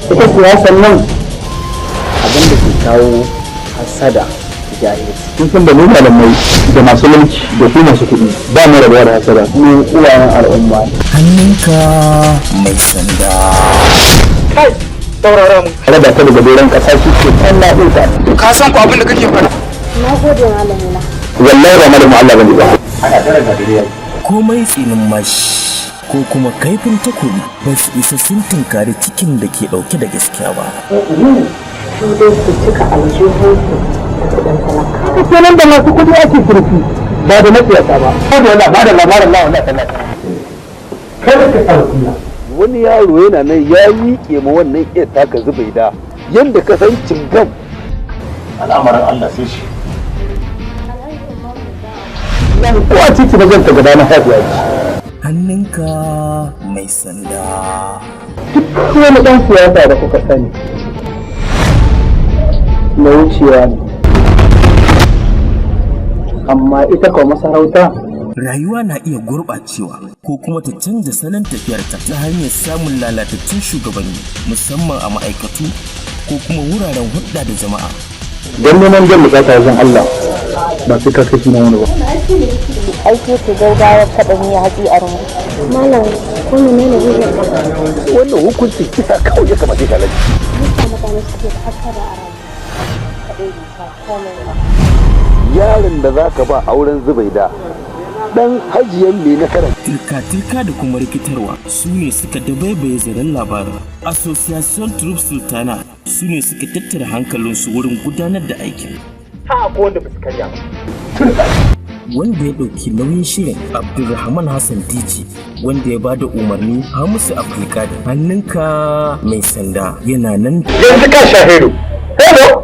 Ita siyasar nan, abin da ke kawo hasada, jahilci. Kun san da mu malamai da masu mulki da ku masu kuɗi ba mu rabuwa da hasada. Mu uwayen al'umma ne. Hannunka mai sanda. Kai, saurara mu. Raba ta daga doron ƙasa shi ke kan na ɗauka. Ka san ku abin da kake faɗa? Na gode, malamina. Wallahi ba malamin Allah bane ba. Ana tare da dariya. Komai tsinin mashi ko kuma kaifin takobi ba su isa sun tunkari cikin da ke ɗauke da gaskiya ba. Su dai su cika aljihunsu da kuɗin talakawa. Kenan da masu kuɗi ake turki, ba da matsiyata ba. Ko da wala ba da labarin Allah, wallahi talaka kada ka sa kunya. Wani yaro yana nan ya liƙe ma wannan iya taka Zubaida yadda ka san cingam. Al'amarin Allah sai shi. Ko a titi na zan ta gaba na haihuwa ce. Hannunka mai sanda. Duk wani ɗan siyasa da kuka sani na wucewa ne, amma ita kawo masarauta. Rayuwa na iya gurɓacewa ko kuma ta canza salon tafiyarta ta hanyar samun lalatattun shugabanni, musamman a ma'aikatu ko kuma wuraren hulɗa da jama'a. Don neman jan bukata wajen Allah, ba sai ka kai sunan wani ba. Aiki ke gaugawar kaɗa miya hatsi a rumbu. Malam, ko menene hujjar ka? Wannan hukuncin kisa kawai ya kamata ya talaji. Mutane suke da hasada a rayuwa. Kaɗai bai sa komai ba. Yaron da zaka ba auren Zubaida dan hajiyan mai nasara. Tirka-tirka da kuma rikitarwa su ne suka dabaibaye zaren labarin. Association Troupe Sultana su ne suka tattara hankalinsu wurin gudanar da aikin. Ha, ko wanda ba su karya ba. Wanda ya ɗauki nauyin shirin, Abdulrahman Hassan Diji, wanda ya bada umarni, Hamisu Abdulkadir. Hannunka mai sanda yana nan. Yanzu ka sha hero hello.